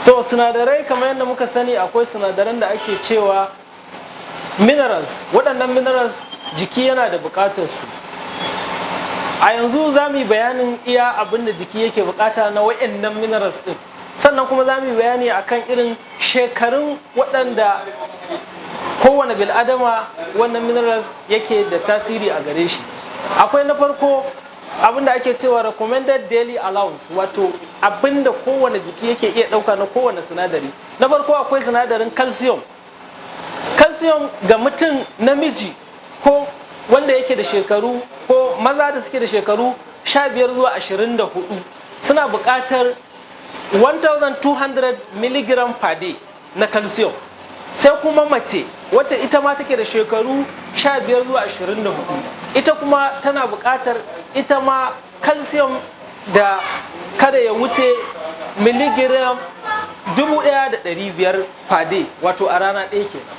To, sinadarai, kamar yadda muka sani, akwai sinadaran da ake cewa minerals. Waɗannan minerals jiki yana da buƙatar su. A yanzu za mu yi bayanin iya abin da jiki yake buƙata na waɗannan minerals ɗin, sannan kuma za mu yi bayani akan irin shekarun waɗanda kowane bil'adama wannan minerals yake da tasiri a gare shi. Akwai na farko abin da ake cewa recommended daily allowance, wato abin da kowane jiki yake iya ɗauka na kowane sinadari. Na farko akwai sinadarin calcium. Calcium ga mutum namiji ko wanda yake da shekaru, ko maza da suke da shekaru 15 zuwa 24, suna buƙatar 1200 mg per day na calcium. Sai kuma mace wacce ita ma take da shekaru 15 zuwa 24, ita kuma tana buƙatar ita ma calcium da kada ya wuce miligiram 1500 per day, wato a rana ɗaya kenan.